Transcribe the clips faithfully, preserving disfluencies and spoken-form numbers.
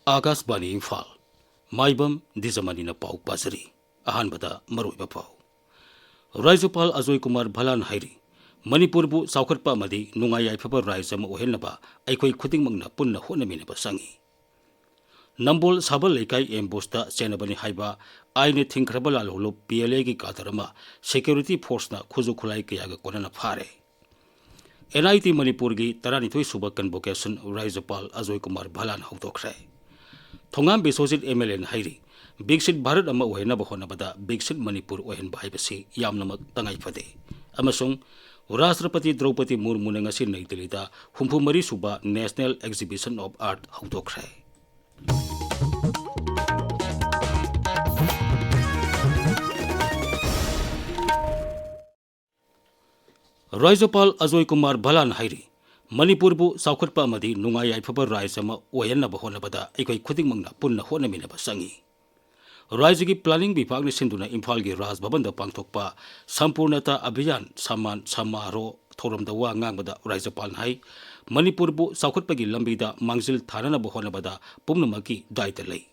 ꯑꯥꯀꯥꯁꯕꯥꯅꯤ ꯏꯝꯐꯥꯜ꯫ ꯃꯥꯏꯕꯝ ꯗꯤꯖꯃꯅꯤꯅ ꯄꯥꯎ ꯄꯥꯖꯔꯤ꯫ ꯑꯍꯥꯟꯕꯗ ꯃꯔꯨꯑꯣꯏꯕ ꯄꯥꯎ꯫ ꯔꯥꯖ꯭ꯌꯄꯥꯜ ꯑꯖꯣꯏ ꯀꯨꯃꯥꯔ ꯚꯂꯥꯟ ꯍꯥꯏꯔꯤ, ꯃꯅꯤꯄꯨꯔꯕꯨ ꯆꯥꯎꯈꯠꯄ ꯑꯃꯗꯤ ꯅꯨꯡꯉꯥꯏ ꯌꯥꯏꯐꯕ ꯔꯥꯖ꯭ꯌ ꯑꯃ ꯑꯣꯏꯍꯟꯅꯕ ꯑꯩꯈꯣꯏ ꯈꯨꯗꯤꯡꯃꯛꯅ ꯄꯨꯟꯅ ꯍꯣꯠꯅꯃꯤꯟꯅꯕ ꯆꯪꯏ꯫ ꯅꯝꯕꯣꯜ ꯁꯥꯕꯜ ꯂꯩꯀꯥꯏ ꯑꯦꯝꯕꯨꯁꯇ ꯆꯦꯟꯅꯕꯅꯤ ꯍꯥꯏꯕ ꯑꯥꯏꯟꯅ ꯊꯤꯡꯈ꯭ꯔꯕ ꯂꯥꯜꯍꯧꯂꯨꯞ ꯄꯤ ꯑꯦꯜ ꯑꯦꯒꯤ ꯀꯥꯗꯔ ꯑꯃ ꯁꯦꯀ꯭ꯌꯨꯔꯤꯇꯤ ꯐꯣꯔꯁꯅ ꯈꯨꯠꯁꯨ ꯈꯨꯠꯂꯥꯏ ꯀꯌꯥꯒ ꯀꯣꯟꯅꯅ ꯐꯥꯔꯦ꯫ ꯑꯦꯟ ꯑꯥꯏ ꯇꯤ ꯃꯅꯤꯄꯨꯔꯒꯤ ꯇꯔꯥꯅꯤꯊꯣꯏ ꯁꯨꯕ ꯀꯟꯚꯣꯀꯦꯁꯟ ꯔꯥꯖ꯭ꯌꯄꯥꯜ ꯑꯖꯣꯏ ꯀꯨꯃꯥꯔ ꯚꯂꯥꯟ ꯍꯧꯗꯣꯛꯈ꯭ꯔꯦ꯫ ꯊꯣꯉꯥꯝ ꯕꯤꯁ꯭ꯋꯖꯤꯠ ꯑꯦꯝ ꯑꯦꯜ ꯑꯦꯅ ꯍꯥꯏꯔꯤ, ꯕꯤꯛꯁꯤꯠ ꯚꯥꯔꯠ ꯑꯃ ꯑꯣꯏꯍꯟꯅꯕ ꯍꯣꯠꯅꯕꯗ ꯕꯤꯛꯁꯤꯠ ꯃꯅꯤꯄꯨꯔ ꯑꯣꯏꯍꯟꯕ ꯍꯥꯏꯕꯁꯤ ꯌꯥꯝꯅꯃꯛ ꯇꯉꯥꯏ ꯐꯗꯦ ꯑꯃꯁꯨꯡ ꯔꯥꯁꯇ꯭ꯔꯄꯇꯤ ꯗ꯭ꯔꯧꯄꯗꯤ ꯃꯨꯔꯃꯨꯅ ꯉꯁꯤ ꯅꯩ ꯗꯤꯜꯂꯤꯗ ꯍꯨꯝꯐꯨ ꯃꯔꯤ ꯁꯨꯕ National Exhibition of Art ꯍꯧꯗꯣꯛꯈ꯭ꯔꯦ꯫ ꯔꯥꯖ꯭ꯌꯄꯥꯜ Ajoy Kumar ꯚꯂꯥꯟ ꯍꯥꯏꯔꯤ, ꯃꯅꯤꯄꯨꯔꯕꯨ ꯆꯥꯎꯈꯠꯄ ꯑꯃꯗꯤ ꯅꯨꯡꯉꯥꯏ ꯌꯥꯏꯐꯕ ꯔꯥꯖ꯭ꯌ ꯑꯃ ꯑꯣꯏꯍꯟꯅꯕ ꯍꯣꯠꯅꯕꯗ ꯑꯩꯈꯣꯏ ꯈꯨꯗꯤꯡꯃꯛꯅ ꯄꯨꯟꯅ ꯍꯣꯠꯅꯃꯤꯟꯅꯕ ꯆꯪꯏ꯫ ꯔꯥꯖ꯭ꯌꯒꯤ ꯄ꯭ꯂꯥꯅꯤꯡ ꯕꯤꯚꯥꯒꯅ ꯁꯤꯟꯗꯨꯅ ꯏꯝꯐꯥꯜꯒꯤ ꯔꯥꯖ ꯚꯕꯟꯗ ꯄꯥꯡꯊꯣꯛꯄ ꯁꯝꯄꯨꯔꯅꯇꯥ ꯑꯚꯤꯌꯥꯟ ꯁꯝꯃꯥꯟ ꯁꯃꯥꯔꯣꯍ ꯊꯧꯔꯝꯗ ꯋꯥ ꯉꯥꯡꯕꯗ ꯔꯥꯖ꯭ꯌꯄꯥꯜꯅ ꯍꯥꯏ, ꯃꯅꯤꯄꯨꯔꯕꯨ ꯆꯥꯎꯈꯠꯄꯒꯤ ꯂꯝꯕꯤꯗ ꯃꯥꯡꯖꯤꯜ ꯊꯥꯅꯅꯕ ꯍꯣꯠꯅꯕꯗ ꯄꯨꯝꯅꯃꯛꯀꯤ ꯗꯥꯏꯇ ꯂꯩ꯫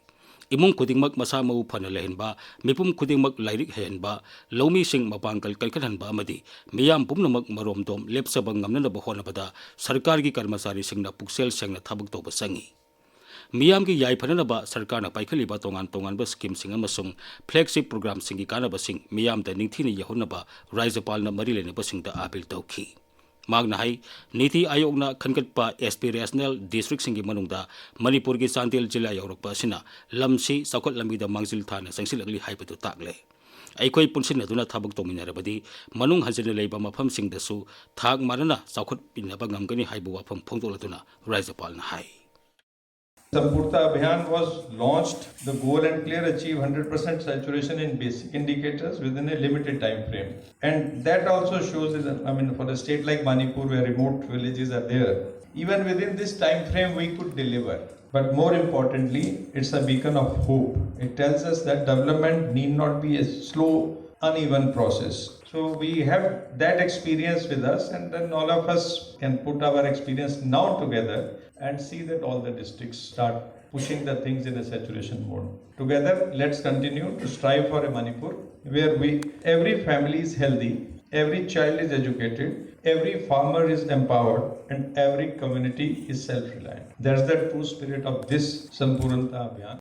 ꯏꯃꯨꯡ ꯈꯨꯗꯤꯡꯃꯛ ꯃꯁꯥ ꯃꯎ ꯐꯅ ꯂꯩꯍꯟꯕ, ꯃꯤꯄꯨꯝ ꯈꯨꯗꯤꯡꯃꯛ ꯂꯥꯏꯔꯤꯛ ꯍꯩꯍꯟꯕ, ꯂꯧꯃꯤꯁꯤꯡ ꯃꯄꯥꯡꯒꯜ ꯀꯟꯈꯠꯍꯟꯕ ꯑꯃꯗꯤ ꯃꯤꯌꯥꯝ ꯄꯨꯝꯅꯃꯛ ꯃꯔꯣꯝꯗꯣꯝ ꯂꯦꯞꯆꯕ ꯉꯝꯅꯅꯕ ꯍꯣꯠꯅꯕꯗ ꯁꯔꯀꯥꯔꯒꯤ ꯀꯔꯃꯆꯥꯔꯤꯁꯤꯡꯅ ꯄꯨꯛꯆꯦꯜ ꯁꯦꯡꯅ ꯊꯕꯛ ꯇꯧꯕ ꯆꯪꯏ꯫ ꯃꯤꯌꯥꯝꯒꯤ ꯌꯥꯏꯐꯅꯅꯕ ꯁꯔꯀꯥꯔꯅ ꯄꯥꯏꯈꯠꯂꯤꯕ ꯇꯣꯉꯥꯟ ꯇꯣꯉꯥꯟꯕ ꯁ꯭ꯀꯤꯝꯁꯤꯡ ꯑꯃꯁꯨꯡ ꯐ꯭ꯂꯦꯒꯁꯤꯞ ꯄ꯭ꯔꯣꯒ꯭ꯔꯥꯝꯁꯤꯡꯒꯤ ꯀꯥꯟꯅꯕꯁꯤꯡ ꯃꯤꯌꯥꯝꯗ ꯅꯤꯡꯊꯤꯅ ꯌꯧꯍꯟꯅꯕ ꯔꯥꯖ꯭ꯌꯄꯥꯜꯅ ꯃꯔꯤ ꯂꯩꯅꯕꯁꯤꯡꯗ ꯑꯥꯄꯤꯜ ꯇꯧꯈꯤ꯫ ꯃꯍꯥꯛꯅ ꯍꯥꯏ, ꯅꯤꯇꯤ ꯑꯥꯌꯣꯒꯅ ꯈꯟꯒꯠꯄ ꯑꯦꯁꯄꯤꯔꯦꯁꯅꯦꯜ ꯗꯤꯁꯇ꯭ꯔꯤꯛꯁꯤꯡꯒꯤ ꯃꯅꯨꯡꯗ ꯃꯅꯤꯄꯨꯔꯒꯤ ꯆꯥꯟꯗꯦꯜ ꯖꯤꯂꯥ ꯌꯥꯎꯔꯛꯄ ꯑꯁꯤꯅ ꯂꯝꯁꯤ ꯆꯥꯎꯈꯠ ꯂꯝꯕꯤꯗ ꯃꯥꯡꯖꯤꯜ ꯊꯥꯅ ꯆꯪꯁꯤꯜꯂꯛꯂꯤ ꯍꯥꯏꯕꯗꯨ ꯇꯥꯛꯂꯦ꯫ ꯑꯩꯈꯣꯏ ꯄꯨꯟꯁꯤꯟꯅꯗꯨꯅ ꯊꯕꯛ ꯇꯧꯃꯤꯟꯅꯔꯕꯗꯤ ꯃꯅꯨꯡ ꯍꯟꯖꯤꯟꯅ ꯂꯩꯕ ꯃꯐꯝꯁꯤꯡꯗꯁꯨ ꯊꯥꯛ ꯃꯥꯟꯅꯅ ꯆꯥꯎꯈꯠꯃꯤꯟꯅꯕ ꯉꯝꯒꯅꯤ ꯍꯥꯏꯕ ꯋꯥꯐꯝ ꯐꯣꯡꯗꯣꯛꯂꯗꯨꯅ ꯔꯥꯖ꯭ꯌꯄꯥꯜꯅ ꯍꯥꯏ꯫ Sampoornata Abhiyan was launched. The goal and clear: achieve hundred percent saturation in basic indicators within a limited time frame. And that also shows, is, I mean, for a state like Manipur, where remote villages are there, even within this time frame, we could deliver. But more importantly, it's a beacon of hope. It tells us that development need not be a slow, uneven process. So we have that experience with us, and then all of us can put our experience now together and see that all the districts start pushing the things in a saturation mode. Together, let's continue to strive for a Manipur where we, every family is healthy, every child is educated, every farmer is empowered, and every community is self-reliant. That's the true spirit of this Sampurnata Abhiyan.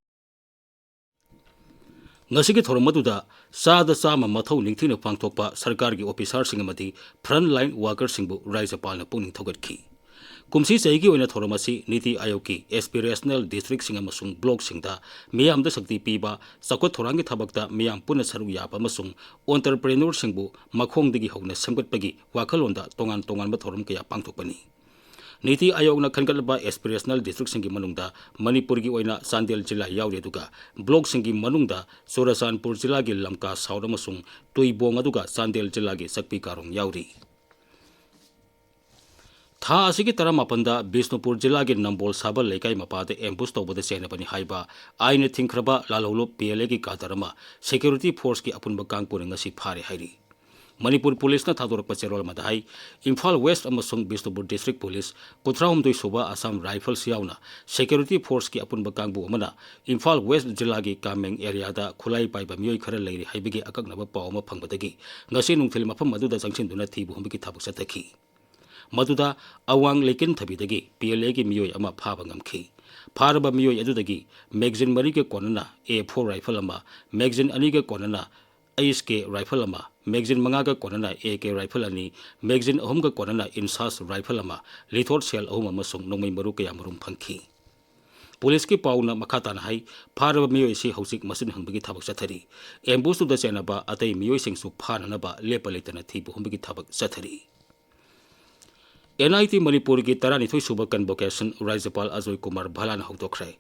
ꯉꯁꯤꯒꯤ ꯊꯧꯔꯝ ꯑꯗꯨꯗ ꯆꯥꯗ ꯆꯥꯝꯃ ꯃꯊꯧ ꯅꯤꯡꯊꯤꯅ ꯄꯥꯡꯊꯣꯛꯄ ꯁꯔꯀꯥꯔꯒꯤ ꯑꯣꯐꯤꯁꯥꯔꯁꯤꯡ ꯑꯃꯗꯤ ꯐ꯭ꯔꯟ ꯂꯥꯏꯟ ꯋꯥꯀꯔꯁꯤꯡꯕꯨ ꯔꯥꯖ꯭ꯌꯄꯥꯜꯅ ꯄꯨꯛꯅꯤꯡ ꯊꯧꯒꯠꯈꯤ꯫ ꯀꯨꯝꯁꯤ ꯆꯍꯤꯒꯤ ꯑꯣꯏꯅ ꯊꯧꯔꯝ ꯑꯁꯤ ꯅꯤꯇꯤ ꯑꯥꯌꯣꯒꯀꯤ ꯑꯦꯁꯄꯤꯔꯦꯁꯅꯦꯜ ꯗꯤꯁꯇ꯭ꯔꯤꯛꯁꯤꯡ ꯑꯃꯁꯨꯡ ꯕ꯭ꯂꯣꯛꯁꯤꯡꯗ ꯃꯤꯌꯥꯝꯗ ꯁꯛꯇꯤ ꯄꯤꯕ, ꯆꯥꯎꯈꯠ ꯊꯧꯔꯥꯡꯒꯤ ꯊꯕꯛꯇ ꯃꯤꯌꯥꯝ ꯄꯨꯟꯅ ꯁꯔꯨꯛ ꯌꯥꯕ ꯑꯃꯁꯨꯡ ꯑꯣꯟꯇꯔꯄ꯭ꯔꯦꯅꯣꯔꯁꯤꯡꯕꯨ ꯃꯈꯣꯡꯗꯒꯤ ꯍꯧꯅ ꯁꯦꯝꯒꯠꯄꯒꯤ ꯋꯥꯈꯜꯂꯣꯟꯗ ꯇꯣꯉꯥꯟ ꯇꯣꯉꯥꯟꯕ ꯊꯧꯔꯝ ꯀꯌꯥ ꯄꯥꯡꯊꯣꯛꯄꯅꯤ꯫ ꯅꯤꯇꯤ ꯑꯥꯌꯣꯒꯅ ꯈꯟꯒꯠꯂꯕ ꯑꯦꯁꯄꯤꯔꯦꯁꯅꯦꯜ ꯗꯤꯁꯇ꯭ꯔꯤꯛꯁꯤꯡꯒꯤ ꯃꯅꯨꯡꯗ ꯃꯅꯤꯄꯨꯔꯒꯤ ꯑꯣꯏꯅ ꯆꯥꯟꯗꯦꯜ ꯖꯤꯂꯥ ꯌꯥꯎꯔꯤ, ꯑꯗꯨꯒ ꯕ꯭ꯂꯣꯛꯁꯤꯡꯒꯤ ꯃꯅꯨꯡꯗ ꯆꯨꯔꯆꯥꯟꯄꯨꯔ ꯖꯤꯂꯥꯒꯤ ꯂꯝꯀꯥ ꯁꯥꯎꯠ ꯑꯃꯁꯨꯡ ꯇꯨꯏꯕꯣꯡ, ꯑꯗꯨꯒ ꯆꯥꯟꯗꯦꯜ ꯖꯤꯂꯥꯒꯤ ꯆꯛꯄꯤ ꯀꯥꯔꯣꯡ ꯌꯥꯎꯔꯤ꯫ ꯊꯥ ꯑꯁꯤꯒꯤ ꯇꯔꯥꯃꯥꯄꯟꯗ ꯕꯤꯁꯅꯨꯄꯨꯔ ꯖꯤꯂꯥꯒꯤ ꯅꯝꯕꯣꯜ ꯁꯥꯕꯜ ꯂꯩꯀꯥꯏ ꯃꯄꯥꯗ ꯑꯦꯝꯕꯨꯁ ꯇꯧꯕꯗ ꯆꯦꯟꯅꯕꯅꯤ ꯍꯥꯏꯕ ꯑꯥꯏꯟꯅ ꯊꯤꯡꯈ꯭ꯔꯕ ꯂꯥꯜꯍꯧꯂꯨꯞ ꯄꯤ ꯑꯦꯜ ꯑꯦꯒꯤ ꯀꯥꯗꯔ ꯑꯃ ꯁꯦꯀ꯭ꯌꯨꯔꯤꯇꯤ ꯐꯣꯔꯁꯀꯤ ꯑꯄꯨꯟꯕ ꯀꯥꯡꯕꯨꯅ ꯉꯁꯤ ꯐꯥꯔꯦ ꯍꯥꯏꯔꯤ꯫ ꯃꯅꯤꯄꯨꯔ ꯄꯨꯂꯤꯁꯅ ꯊꯥꯗꯣꯔꯛꯄ ꯆꯦꯔꯣꯜ ꯑꯃꯗ ꯍꯥꯏ, ꯏꯝꯐꯥꯜ ꯋꯦꯁ꯭ꯠ ꯑꯃꯁꯨꯡ ꯕꯤꯁꯅꯨꯄꯨꯔ ꯗꯤꯁꯇ꯭ꯔꯤꯛ ꯄꯨꯂꯤꯁ, ꯀꯨꯟꯊ꯭ꯔꯥꯍꯨꯝꯗꯣꯏ ꯁꯨꯕ ꯑꯁꯥꯝ ꯔꯥꯏꯐꯜꯁ ꯌꯥꯎꯅ ꯁꯦꯀ꯭ꯌꯨꯔꯤꯇꯤ ꯐꯣꯔꯁꯀꯤ ꯑꯄꯨꯟꯕ ꯀꯥꯡꯕꯨ ꯑꯃꯅ ꯏꯝꯐꯥꯜ ꯋꯦꯁ꯭ꯠ ꯖꯤꯂꯥꯒꯤ ꯀꯥꯃꯦꯡ ꯑꯦꯔꯤꯌꯥꯗ ꯈꯨꯠꯂꯥꯏ ꯄꯥꯏꯕ ꯃꯤꯑꯣꯏ ꯈꯔ ꯂꯩꯔꯤ ꯍꯥꯏꯕꯒꯤ ꯑꯀꯛꯅꯕ ꯄꯥꯎ ꯑꯃ ꯐꯪꯕꯗꯒꯤ ꯉꯁꯤ ꯅꯨꯡꯊꯤꯜ ꯃꯐꯝ ꯑꯗꯨꯗ ꯆꯪꯁꯤꯟꯗꯨꯅ ꯊꯤꯕ ꯍꯨꯝꯕꯒꯤ ꯊꯕꯛ ꯆꯠꯊꯈꯤ꯫ ꯃꯗꯨꯗ ꯑꯋꯥꯡ ꯂꯩꯀꯤꯟꯊꯕꯤꯗꯒꯤ ꯄꯤ ꯑꯦꯜ ꯑꯦꯒꯤ ꯃꯤꯑꯣꯏ ꯑꯃ ꯐꯥꯕ ꯉꯝꯈꯤ꯫ ꯐꯥꯔꯕ ꯃꯤꯑꯣꯏ ꯑꯗꯨꯗꯒꯤ ꯃꯦꯒꯖꯤꯟ ꯃꯔꯤꯒ ꯀꯣꯟꯅꯅ ꯑꯦ ꯐꯣꯔ ꯔꯥꯏꯐꯜ ꯑꯃ, ꯃꯦꯒꯖꯤꯟ ꯑꯅꯤꯒ ꯀꯣꯟꯅꯅ ꯑꯩꯆ ꯀꯦ ꯔꯥꯏꯐꯜ ꯑꯃ, ꯃꯦꯒꯖꯤꯟ ꯃꯉꯥꯒ ꯀꯣꯟꯅꯅ ꯑꯦ ꯀꯦ ꯔꯥꯏꯐꯜ ꯑꯅꯤ, ꯃꯦꯒꯖꯤꯟ ꯑꯍꯨꯝꯒ ꯀꯣꯟꯅꯅ ꯏꯟꯁꯥꯁ ꯔꯥꯏꯐꯜ ꯑꯃ, ꯂꯤꯊꯣꯠ ꯁꯦꯜ ꯑꯍꯨꯝ ꯑꯃꯁꯨꯡ ꯅꯣꯡꯃꯩ ꯃꯔꯨ ꯀꯌꯥꯃꯔꯨꯝ ꯐꯪꯈꯤ꯫ ꯄꯨꯂꯤꯁꯀꯤ ꯄꯥꯎꯅ ꯃꯈꯥ ꯇꯥꯅ ꯍꯥꯏ, ꯐꯥꯔꯕ ꯃꯤꯑꯣꯏ ꯑꯁꯤ ꯍꯧꯖꯤꯛ ꯃꯆꯤꯟ ꯍꯪꯕꯒꯤ ꯊꯕꯛ ꯆꯠꯊꯔꯤ꯫ ꯑꯦꯝꯕꯨꯁꯇꯨꯗ ꯆꯦꯟꯅꯕ ꯑꯇꯩ ꯃꯤꯑꯣꯏꯁꯤꯡꯁꯨ ꯐꯥꯅꯅꯕ ꯂꯦꯞꯄ ꯂꯩꯇꯅ ꯊꯤꯕ ꯍꯨꯝꯕꯒꯤ ꯊꯕꯛ ꯆꯠꯊꯔꯤ꯫ ꯑꯦꯟ ꯑꯥꯏ ꯇꯤ ꯃꯅꯤꯄꯨꯔꯒꯤ ꯇꯔꯥꯅꯤꯊꯣꯏ ꯁꯨꯕ ꯀꯟꯚꯣꯀꯦꯁꯟ ꯔꯥꯖ꯭ꯌꯄꯥꯜ ꯑꯖꯣꯏ ꯀꯨꯃꯥꯔ ꯚꯂꯥꯅ ꯍꯧꯗꯣꯛꯈ꯭ꯔꯦ꯫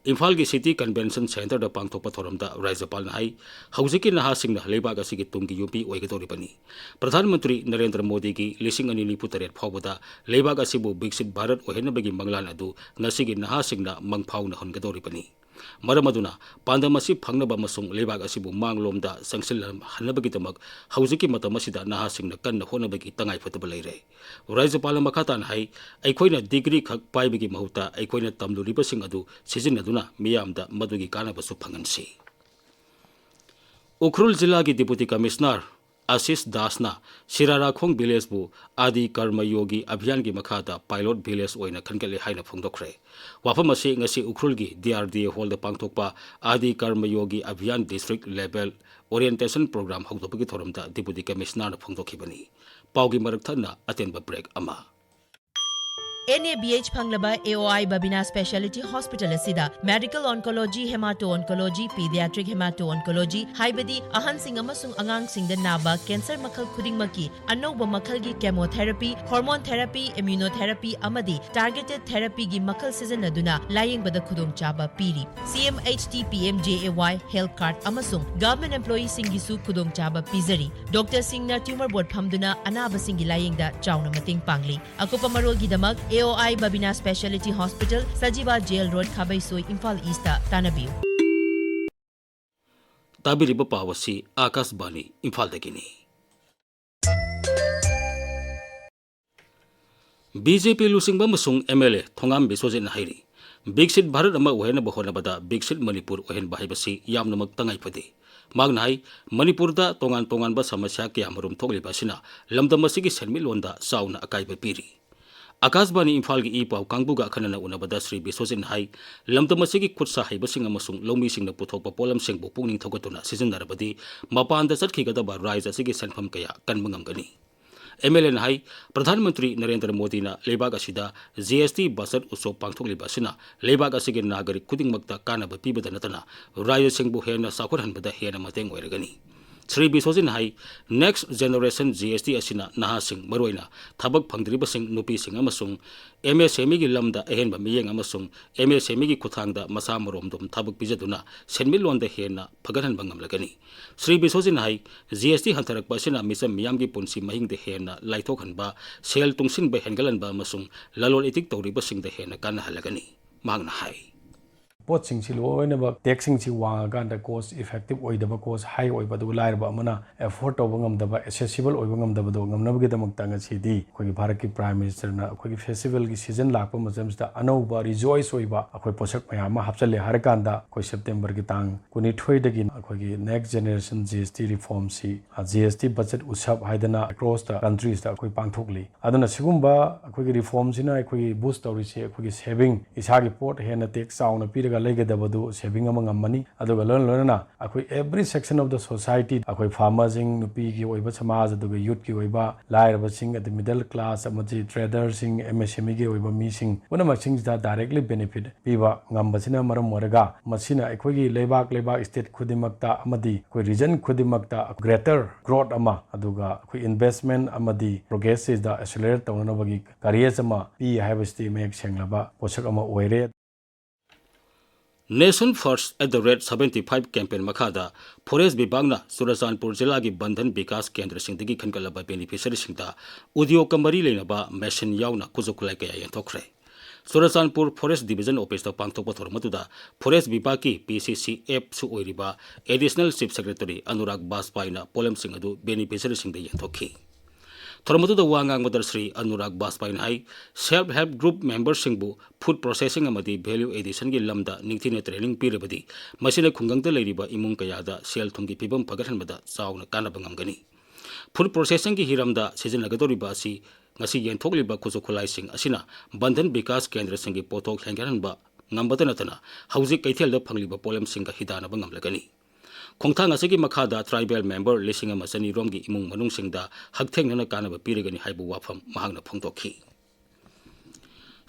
ꯏꯝꯐꯥꯜꯒꯤ ꯁꯤꯇꯤ ꯀꯟꯚꯦꯟꯁꯟ ꯁꯦꯟꯇꯔꯗ ꯄꯥꯡꯊꯣꯛꯄ ꯊꯧꯔꯝꯗ ꯔꯥꯖ꯭ꯌꯄꯥꯜꯅ ꯍꯥꯏ, ꯍꯧꯖꯤꯛꯀꯤ ꯅꯍꯥꯁꯤꯡꯅ ꯂꯩꯕꯥꯛ ꯑꯁꯤꯒꯤ ꯇꯨꯡꯒꯤ ꯌꯨꯝꯕꯤ ꯑꯣꯏꯒꯗꯧꯔꯤꯕꯅꯤ꯫ ꯄ꯭ꯔꯙꯥꯟ ꯃꯟꯇ꯭ꯔꯤ ꯅꯔꯦꯟꯗ꯭ꯔ ꯃꯣꯗꯤꯒꯤ ꯂꯤꯁꯤꯡ ꯑꯅꯤ ꯅꯤꯐꯨ ꯇꯔꯦꯠ ꯐꯥꯎꯕꯗ ꯂꯩꯕꯥꯛ ꯑꯁꯤꯕꯨ ꯕꯤꯛꯁꯤꯠ ꯚꯥꯔꯠ ꯑꯣꯏꯍꯟꯅꯕꯒꯤ ꯃꯪꯂꯥꯟ ꯑꯗꯨ ꯉꯁꯤꯒꯤ ꯅꯍꯥꯁꯤꯡꯅ ꯃꯪꯐꯥꯎꯅꯍꯟꯒꯗꯧꯔꯤꯕꯅꯤ꯫ ꯃꯔꯝ ꯑꯗꯨꯅ ꯄꯥꯟꯗꯝ ꯑꯁꯤ ꯐꯪꯅꯕ ꯑꯃꯁꯨꯡ ꯂꯩꯕꯥꯛ ꯑꯁꯤꯕꯨ ꯃꯥꯡꯂꯣꯝꯗ ꯆꯪꯁꯤꯜꯍꯟꯅꯕꯒꯤꯗꯃꯛ ꯍꯧꯖꯤꯛꯀꯤ ꯃꯇꯝ ꯑꯁꯤꯗ ꯅꯍꯥꯁꯤꯡꯅ ꯀꯟꯅ ꯍꯣꯠꯅꯕꯒꯤ ꯇꯉꯥꯏꯐꯗꯕ ꯂꯩꯔꯦ꯫ ꯔꯥꯖ꯭ꯌꯄꯥꯜꯅ ꯃꯈꯥ ꯇꯥꯅ ꯍꯥꯏ, ꯑꯩꯈꯣꯏꯅ ꯗꯤꯒ꯭ꯔꯤ ꯈꯛ ꯄꯥꯏꯕꯒꯤ ꯃꯍꯨꯠꯇ ꯑꯩꯈꯣꯏꯅ ꯇꯝꯂꯨꯔꯤꯕꯁꯤꯡ ꯑꯗꯨ ꯁꯤꯖꯤꯟꯅꯗꯨꯅ ꯃꯤꯌꯥꯝꯗ ꯃꯗꯨꯒꯤ ꯀꯥꯟꯅꯕꯁꯨ ꯐꯪꯍꯟꯁꯤ꯫ ꯎꯈ꯭ꯔꯨꯜ ꯖꯤꯂꯥꯒꯤ ꯗꯤꯄꯨꯇꯤ ꯀꯃꯤꯁꯅꯔ ꯑꯁꯤꯁ ꯗꯥꯁꯅ ꯁꯤꯔꯥꯔꯥꯈꯣꯡ ꯚꯤꯂꯦꯖꯕꯨ ꯑꯥꯗꯤ ꯀꯔꯃ ꯌꯣꯒꯤ ꯑꯚꯤꯌꯥꯟꯒꯤ ꯃꯈꯥꯗ ꯄꯥꯏꯂꯣꯠ ꯚꯤꯂꯦꯖ ꯑꯣꯏꯅ ꯈꯟꯒꯠꯂꯦ ꯍꯥꯏꯅ ꯐꯣꯡꯗꯣꯛꯈ꯭ꯔꯦ꯫ ꯋꯥꯐꯝ ꯑꯁꯤ ꯉꯁꯤ ꯎꯈ꯭ꯔꯨꯜꯒꯤ ꯗꯤ ꯑꯥꯔ ꯗꯤ ꯑꯦ ꯍꯣꯜꯗ ꯄꯥꯡꯊꯣꯛꯄ ꯑꯥꯗꯤ ꯀꯔꯃ ꯌꯣꯒꯤ ꯑꯚꯤꯌꯥꯟ ꯗꯤꯁꯇ꯭ꯔꯤꯛ ꯂꯦꯚꯦꯜ ꯑꯣꯔꯤꯌꯦꯟꯇꯦꯁꯟ ꯄ꯭ꯔꯣꯒ꯭ꯔꯥꯝ ꯍꯧꯗꯣꯛꯄꯒꯤ ꯊꯧꯔꯝꯗ ꯗꯤꯄꯨꯇꯤ ꯀꯃꯤꯁꯅꯔꯅ ꯐꯣꯡꯗꯣꯛꯈꯤꯕꯅꯤ꯫ ꯄꯥꯎꯒꯤ ꯃꯔꯛ ꯊꯠꯅ ꯑꯇꯦꯟꯕ ꯕ꯭ꯔꯦꯛ ꯑꯃ꯫ ꯑꯦꯟ ꯑꯦ ꯕꯤ ꯑꯩꯆ ꯐꯪꯂꯕ ꯑꯦ O I Babina speciality hospital ꯑꯁꯤꯗ ꯃꯦꯗꯤꯀꯦꯜ ꯑꯣꯟꯀꯣꯂꯣꯖꯤ, ꯍꯦꯃꯥꯇꯣ ꯑꯣꯟꯀꯣꯂꯣꯖꯤ, ꯄꯤꯗꯤꯌꯥꯇ꯭ꯔꯤꯛ ꯍꯦꯃꯥꯇꯣ ꯑꯣꯟꯀꯣꯂꯣꯖꯤ, ꯍꯥꯏꯕꯗꯤ ꯑꯍꯟꯁꯤꯡ ꯑꯃꯁꯨꯡ ꯑꯉꯥꯡꯁꯤꯡꯗ ꯅꯥꯕ ꯀꯦꯟꯁꯔ ꯃꯈꯜ ꯈꯨꯗꯤꯡꯃꯛꯀꯤ ꯑꯅꯧꯕ ꯃꯈꯜꯒꯤ ꯀꯦꯃꯣꯊꯦꯔꯥꯄꯤ, ꯍꯣꯔꯃꯣꯟ ꯊꯦꯔꯥꯄꯤ, ꯏꯝꯌꯨꯅꯣꯊꯦꯔꯥꯄꯤ ꯑꯃꯗꯤ ꯇꯥꯔꯒꯦꯇꯦꯗ ꯊꯦꯔꯥꯄꯤꯒꯤ ꯃꯈꯜ ꯁꯤꯖꯤꯟꯅꯗꯨꯅ ꯂꯥꯌꯦꯡꯕꯗ ꯈꯨꯗꯣꯡꯆꯥꯕ ꯄꯤꯔꯤ꯫ C M H T P M J A Y health card ꯑꯃꯁꯨꯡ ꯒꯚꯔꯟꯃꯦꯟꯠ ꯑꯦꯝꯄ꯭ꯂꯣꯌꯤꯁꯤꯡꯒꯤꯁꯨ ꯈꯨꯗꯣꯡꯆꯥꯕ ꯄꯤꯖꯔꯤ꯫ ꯗꯣꯛꯇꯔꯁꯤꯡꯅ ꯇ꯭ꯌꯨꯃꯔ ꯕꯣꯔꯗ ꯐꯝꯗꯨꯅ ꯑꯅꯥꯕꯁꯤꯡꯒꯤ ꯂꯥꯌꯦꯡꯗ ꯆꯥꯎꯅ ꯃꯇꯦꯡ ꯄꯥꯡꯂꯤ꯫ ꯑꯀꯨꯞꯄ ꯃꯔꯣꯜꯒꯤꯗꯃꯛ A O I Babina speciality hospital, Sajiwa jail road, Khabeisoi, Imphal east ꯇꯥꯟꯅꯕꯤꯌꯨ꯫ ꯇꯥꯕꯤꯔꯤꯕ ꯄꯥꯎ ꯑꯁꯤ ꯑꯥꯀꯥꯁꯕꯥꯅꯤ ꯏꯝꯐꯥꯜꯗꯒꯤꯅꯤ꯫ ꯕꯤ ꯖꯦ ꯄꯤ ꯂꯨꯆꯤꯡꯕ ꯑꯃꯁꯨꯡ ꯑꯦꯝ ꯑꯦꯜ ꯑꯦ ꯊꯣꯉꯥꯝ ꯕꯤꯁ꯭ꯋꯖꯤꯠꯅ ꯍꯥꯏꯔꯤ, ꯕꯤꯛꯁꯤꯠ ꯚꯥꯔꯠ ꯑꯃ ꯑꯣꯏꯍꯟꯅꯕ ꯍꯣꯠꯅꯕꯗ ꯕꯤꯛꯁꯤꯠ ꯃꯅꯤꯄꯨꯔ ꯑꯣꯏꯍꯟꯕ ꯍꯥꯏꯕꯁꯤ ꯌꯥꯝꯅꯃꯛ ꯇꯉꯥꯏ ꯐꯗꯦ꯫ ꯃꯍꯥꯛꯅ ꯍꯥꯏ, ꯃꯅꯤꯄꯨꯔꯗ ꯇꯣꯉꯥꯟ ꯇꯣꯉꯥꯟꯕ ꯁꯃꯁ꯭ꯌꯥ ꯀꯌꯥꯃꯔꯨꯝ ꯊꯣꯛꯂꯤꯕ ꯑꯁꯤꯅ ꯂꯝꯗꯝ ꯑꯁꯤꯒꯤ ꯁꯦꯟꯃꯤꯠꯂꯣꯟꯗ ꯆꯥꯎꯅ ꯑꯀꯥꯏꯕ ꯄꯤꯔꯤ꯫ ꯑꯀꯥꯁꯕꯥꯅꯤ ꯏꯝꯐꯥꯜꯒꯤ ꯏ ꯄꯥꯎ ꯀꯥꯡꯕꯨꯒ ꯑꯈꯟꯅꯅ ꯎꯅꯕꯗ ꯁ꯭ꯔꯤ ꯕꯤꯁ꯭ꯋꯖꯤꯠꯅ ꯍꯥꯏ, ꯂꯝꯗꯝ ꯑꯁꯤꯒꯤ ꯈꯨꯠ ꯁꯥ ꯍꯩꯕꯁꯤꯡ ꯑꯃꯁꯨꯡ ꯂꯧꯃꯤꯁꯤꯡꯅ ꯄꯨꯊꯣꯛꯄ ꯄꯣꯠꯂꯝꯁꯤꯡꯕꯨ ꯄꯨꯛꯅꯤꯡ ꯊꯧꯒꯠꯇꯨꯅ ꯁꯤꯖꯤꯟꯅꯔꯕꯗꯤ ꯃꯄꯥꯟꯗ ꯆꯠꯈꯤꯒꯗꯕ ꯔꯥꯏꯖ꯭ꯌ ꯑꯁꯤꯒꯤ ꯁꯦꯟꯐꯝ ꯀꯌꯥ ꯀꯟꯕ ꯉꯝꯒꯅꯤ꯫ ꯑꯦꯝ ꯑꯦꯜ ꯑꯦꯅ ꯍꯥꯏ, ꯄ꯭ꯔꯙꯥꯟ ꯃꯟꯇ꯭ꯔꯤ ꯅꯔꯦꯟꯗ꯭ꯔ ꯃꯣꯗꯤꯅ ꯂꯩꯕꯥꯛ ꯑꯁꯤꯗ ꯖꯤ ꯑꯦꯁ ꯇꯤ ꯕꯆꯠ ꯎꯠꯁꯣꯕ ꯄꯥꯡꯊꯣꯛꯂꯤꯕ ꯑꯁꯤꯅ ꯂꯩꯕꯥꯛ ꯑꯁꯤꯒꯤ ꯅꯥꯒꯔꯤꯛ ꯈꯨꯗꯤꯡꯃꯛꯇ ꯀꯥꯟꯅꯕ ꯄꯤꯕꯗ ꯅꯠꯇꯅ ꯔꯥꯏꯖ꯭ꯌꯁꯤꯡꯕꯨ ꯍꯦꯟꯅ ꯆꯥꯎꯈꯠꯍꯟꯕꯗ ꯍꯦꯟꯅ ꯃꯇꯦꯡ ꯑꯣꯏꯔꯒꯅꯤ꯫ ꯁ꯭ꯔꯤ ꯕꯤꯁ꯭ꯋꯖꯤꯠꯅ ꯍꯥꯏ, Next Generation G S T ꯑꯁꯤꯅ ꯅꯍꯥꯁꯤꯡ, ꯃꯔꯨꯑꯣꯏꯅ ꯊꯕꯛ ꯐꯪꯗ꯭ꯔꯤꯕꯁꯤꯡ, ꯅꯨꯄꯤꯁꯤꯡ ꯑꯃꯁꯨꯡ ꯑꯦꯝ ꯑꯦꯁ ꯑꯦꯝ ꯏꯒꯤ ꯂꯝꯗ ꯑꯍꯦꯟꯕ ꯃꯤꯠꯌꯦꯡ ꯑꯃꯁꯨꯡ ꯑꯦꯝ ꯑꯦꯁ ꯑꯦꯝ ꯏꯒꯤ ꯈꯨꯠꯊꯥꯡꯗ ꯃꯁꯥ ꯃꯔꯣꯝꯗꯣꯝ ꯊꯕꯛ ꯄꯤꯖꯗꯨꯅ ꯁꯦꯟꯃꯤꯠꯂꯣꯟꯗ ꯍꯦꯟꯅ ꯐꯒꯠꯍꯟꯕ ꯉꯝꯂꯒꯅꯤ꯫ ꯁ꯭ꯔꯤ ꯕꯤꯁ꯭ꯋꯖꯤꯠꯅ ꯍꯥꯏ, ꯖꯤ ꯑꯦꯁ ꯇꯤ ꯍꯟꯊꯔꯛꯄ ꯑꯁꯤꯅ ꯃꯤꯆꯝ ꯃꯤꯌꯥꯝꯒꯤ ꯄꯨꯟꯁꯤ ꯃꯍꯤꯡꯗ ꯍꯦꯟꯅ ꯂꯥꯏꯊꯣꯛꯍꯟꯕ, ꯁꯦꯜ ꯇꯨꯡꯁꯤꯟꯕ ꯍꯦꯟꯒꯠꯍꯟꯕ ꯑꯃꯁꯨꯡ ꯂꯂꯣꯟ ꯏꯇꯤꯛ ꯇꯧꯔꯤꯕꯁꯤꯡꯗ ꯍꯦꯟꯅ ꯀꯥꯟꯅꯍꯜꯂꯒꯅꯤ꯫ ꯃꯍꯥꯛꯅ ꯍꯥꯏ꯫ ꯄꯣꯠꯁꯤꯡꯁꯤ ꯂꯣꯏꯅꯃꯛ ꯇꯦꯛꯁꯁꯤꯡꯁꯤ ꯋꯥꯡꯉꯀꯥꯟꯗ cost effective ꯑꯣꯏꯗꯕ, cost high ꯑꯣꯏꯕ, ꯑꯗꯨꯒ ꯂꯥꯏꯔꯕ ꯑꯃꯅ afford ꯇꯧꯕ ꯉꯝꯗꯕ, accessible ꯑꯣꯏꯕ ꯉꯝꯗꯕꯗꯣ ꯉꯝꯅꯕꯒꯤꯗꯃꯛꯇ ꯉꯁꯤꯗꯤ ꯑꯩꯈꯣꯏꯒꯤ ꯚꯥꯔꯠꯀꯤ Prime Ministerꯅ ꯑꯩꯈꯣꯏꯒꯤ festivalꯒꯤ season ꯂꯥꯛꯄ ꯃꯇꯝꯁꯤꯗ ꯑꯅꯧꯕ rejoice ꯑꯣꯏꯕ ꯑꯩꯈꯣꯏ ꯄꯣꯠꯁꯛ ꯃꯌꯥꯝ ꯑꯃ ꯍꯥꯞꯆꯤꯜꯂꯦ ꯍꯥꯏꯔꯀꯥꯟꯗ, ꯑꯩꯈꯣꯏ Septemberꯒꯤ ꯇꯥꯡ ꯀꯨꯟꯅꯤꯊꯣꯏꯗꯒꯤ ꯑꯩꯈꯣꯏꯒꯤ next generation G S T reformꯁꯤ, G S T budget utsav ꯍꯥꯏꯗꯅ across the countriesꯇ ꯑꯩꯈꯣꯏ ꯄꯥꯡꯊꯣꯛꯂꯤ꯫ ꯑꯗꯨꯅ ꯁꯤꯒꯨꯝꯕ ꯑꯩꯈꯣꯏꯒꯤ reformꯁꯤꯅ ꯑꯩꯈꯣꯏꯒꯤ boost ꯇꯧꯔꯤꯁꯦ ꯑꯩꯈꯣꯏꯒꯤ saving, ꯏꯁꯥꯒꯤ ꯄꯣꯠ ꯍꯦꯟꯅ tax ꯆꯥꯎꯅ ꯄꯤꯔꯒ ꯂꯩꯒꯗꯕꯗꯨ saving ꯑꯃ ꯉꯝꯃꯅꯤ꯫ ꯑꯗꯨꯒ ꯂꯣꯏꯅ ꯂꯣꯏꯅꯅ ꯑꯩꯈꯣꯏ every section of the society, ꯑꯩꯈꯣꯏ farmerꯁꯤꯡ, ꯅꯨꯄꯤꯒꯤ ꯑꯣꯏꯕ ꯁꯃꯥꯖ, ꯑꯗꯨꯒ youthꯀꯤ ꯑꯣꯏꯕ, ꯂꯥꯏꯔꯕꯁꯤꯡ, ꯑꯗꯩ middle class ꯑꯃꯗꯤ traderꯁꯤꯡ, M S M Eꯒꯤ ꯑꯣꯏꯕ ꯃꯤꯁꯤꯡ ꯄꯨꯝꯅꯃꯛꯁꯤꯡꯁꯤꯗ directly benefit ꯄꯤꯕ ꯉꯝꯕꯁꯤꯅ ꯃꯔꯝ ꯑꯣꯏꯔꯒ, ꯃꯁꯤꯅ ꯑꯩꯈꯣꯏꯒꯤ ꯂꯩꯕꯥꯛ, ꯂꯩꯕꯥꯛ state ꯈꯨꯗꯤꯡꯃꯛꯇ ꯑꯃꯗꯤ ꯑꯩꯈꯣꯏ region ꯈꯨꯗꯤꯡꯃꯛꯇ greater growth ꯑꯃ, ꯑꯗꯨꯒ ꯑꯩꯈꯣꯏ investment ꯑꯃꯗꯤ progressꯁꯤꯗ accelerate ꯇꯧꯅꯅꯕꯒꯤ courage ꯑꯃ ꯄꯤ ꯍꯥꯏꯕꯁꯤꯗꯤ ꯃꯌꯦꯛ ꯁꯦꯡꯂꯕ ꯄꯣꯠꯁꯛ ꯑꯃ ꯑꯣꯏꯔꯦ꯫ Nation First at the rate seventy five campaign ꯃꯈꯥꯗ forest ꯕꯤꯚꯥꯒꯅ ꯆꯨꯔꯆꯥꯟꯄꯨꯔ ꯖꯤꯂꯥꯒꯤ ꯕꯟꯙꯟ ꯕꯤꯀꯥꯁ ꯀꯦꯟꯗ꯭ꯔꯁꯤꯡꯗꯒꯤ ꯈꯟꯒꯠꯂꯕ beneficiaryꯁꯤꯡꯗ ꯎꯗ꯭ꯌꯣꯒꯀ ꯃꯔꯤ ꯂꯩꯅꯕ machine ꯌꯥꯎꯅ ꯈꯨꯠꯁꯨ ꯈꯨꯠꯂꯥꯏ ꯀꯌꯥ ꯌꯦꯟꯊꯣꯛꯈ꯭ꯔꯦ꯫ ꯆꯨꯔꯆꯥꯟꯄꯨꯔ Forest Division Officeꯇ ꯄꯥꯡꯊꯣꯛꯄ ꯊꯧꯔꯝ ꯑꯗꯨꯗ forest ꯕꯤꯚꯥꯒꯀꯤ P C C Fꯁꯨ ꯑꯣꯏꯔꯤꯕ Additional Chief Secretary ꯑꯅꯨꯔꯥꯒ ꯕꯥꯖꯄꯥꯏꯅ ꯄꯣꯠꯂꯝꯁꯤꯡ ꯑꯗꯨ beneficiaryꯁꯤꯡꯗ ꯌꯦꯟꯊꯣꯛꯈꯤ꯫ ꯊꯧꯔꯝ ꯑꯗꯨꯗ ꯋꯥ ꯉꯥꯡꯕꯗ ꯁ꯭ꯔꯤ ꯑꯅꯨꯔꯥꯒ ꯕꯥꯖꯄꯥꯏꯅ ꯍꯥꯏ, self help group memberꯁꯤꯡꯕꯨ food processing ꯑꯃꯗꯤ value additionꯒꯤ ꯂꯝꯗ ꯅꯤꯡꯊꯤꯅ training ꯄꯤꯔꯕꯗꯤ ꯃꯁꯤꯅ ꯈꯨꯡꯒꯪꯗ ꯂꯩꯔꯤꯕ ꯏꯃꯨꯡ ꯀꯌꯥꯗ ꯁꯦꯜ ꯊꯨꯝꯒꯤ ꯐꯤꯕꯝ ꯐꯒꯠꯍꯟꯕꯗ ꯆꯥꯎꯅ ꯀꯥꯟꯅꯕ ꯉꯝꯒꯅꯤ꯫ Food processingꯒꯤ ꯍꯤꯔꯝꯗ ꯁꯤꯖꯤꯟꯅꯒꯗꯧꯔꯤꯕ ꯑꯁꯤ ꯉꯁꯤ ꯌꯦꯟꯊꯣꯛꯂꯤꯕ ꯈꯨꯠꯁꯨ ꯈꯨꯠꯂꯥꯏꯁꯤꯡ ꯑꯁꯤꯅ ꯕꯟꯙꯟ ꯕꯤꯀꯥꯁ ꯀꯦꯟꯗ꯭ꯔꯁꯤꯡꯒꯤ ꯄꯣꯠꯊꯣꯛ ꯍꯦꯟꯒꯠꯍꯟꯕ ꯉꯝꯕꯇ ꯅꯠꯇꯅ ꯍꯧꯖꯤꯛ ꯀꯩꯊꯦꯜꯗ ꯐꯪꯂꯤꯕ ꯄꯣꯠꯂꯝꯁꯤꯡꯒ ꯍꯤꯗꯥꯟꯅꯕ ꯉꯝꯂꯒꯅꯤ꯫ ꯈꯣꯡꯊꯥꯡ ꯑꯁꯤꯒꯤ ꯃꯈꯥꯗ tribal member ꯂꯤꯁꯤꯡ ꯑꯃ ꯆꯅꯤ ꯔꯣꯝꯒꯤ ꯏꯃꯨꯡ ꯃꯅꯨꯡꯁꯤꯡꯗ ꯍꯛꯊꯦꯡꯅꯅ ꯀꯥꯟꯅꯕ ꯄꯤꯔꯒꯅꯤ ꯍꯥꯏꯕ ꯋꯥꯐꯝ ꯃꯍꯥꯛꯅ ꯐꯣꯡꯗꯣꯛꯈꯤ꯫